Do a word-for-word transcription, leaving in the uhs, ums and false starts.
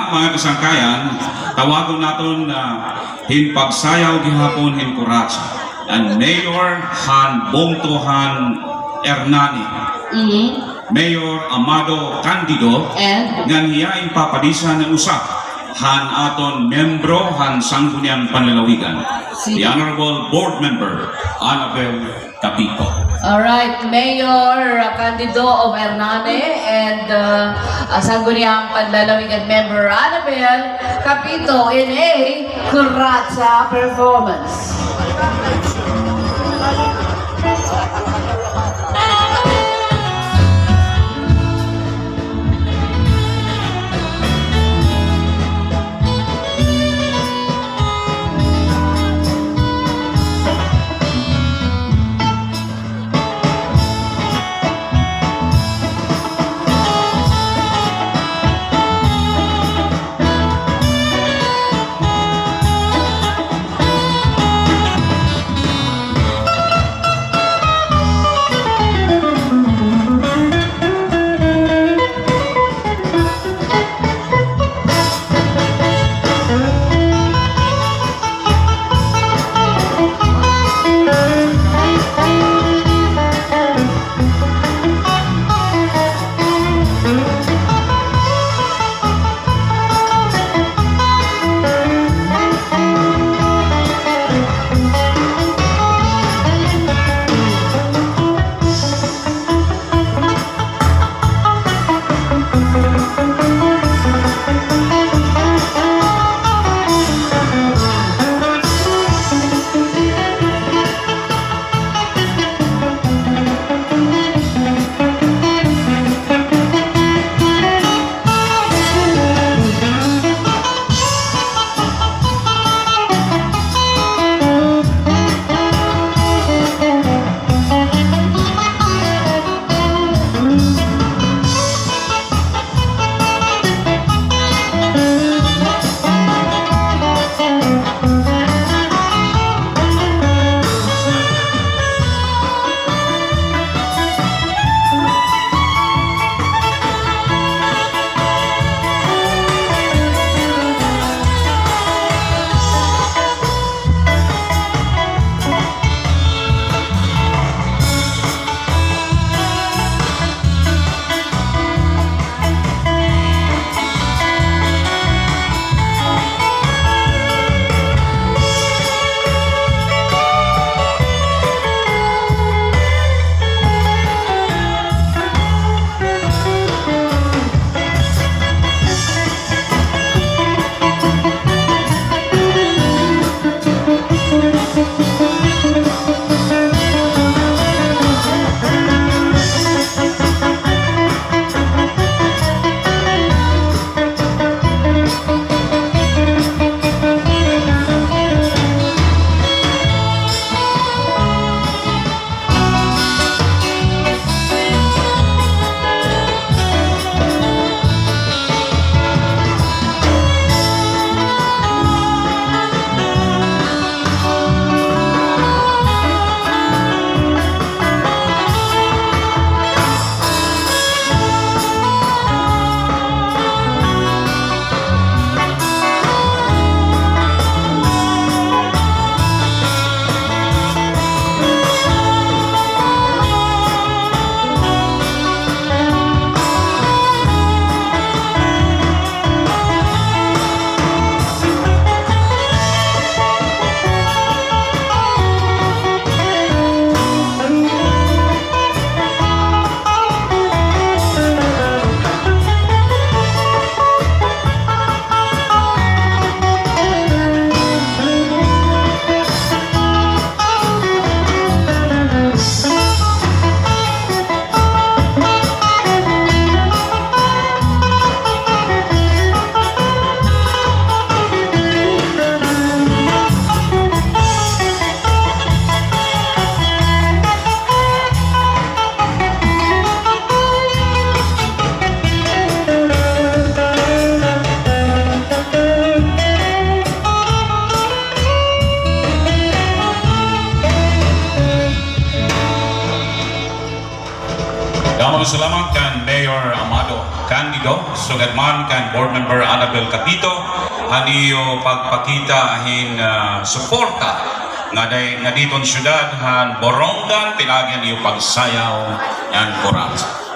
Mga kasangkayan, tawagon naton, ah, hin pagsayaw gihapon hin kuratsa an mayor han bungto han Hernani, Mhm. Mayor Amado Candido, And? ngan hiya in papadisan an usa han aton miyembro han Sangguniang Panlalawigan, Si? the Honorable Board Member Annabel Capito. All right, Mayor Candido of Hernani and, uh, uh, Sangguniang Panlalawigan member Annabel Capito in a kuratsa performance. Damo nga salamat kan Mayor Amado Candido. Sugad man kan Board Member Annabel Capito, han iyo pagpakita hin, ah, suporta nga day, nga diton syudad han Borongan, pinaagi han iyo pagsayaw ngan Boran.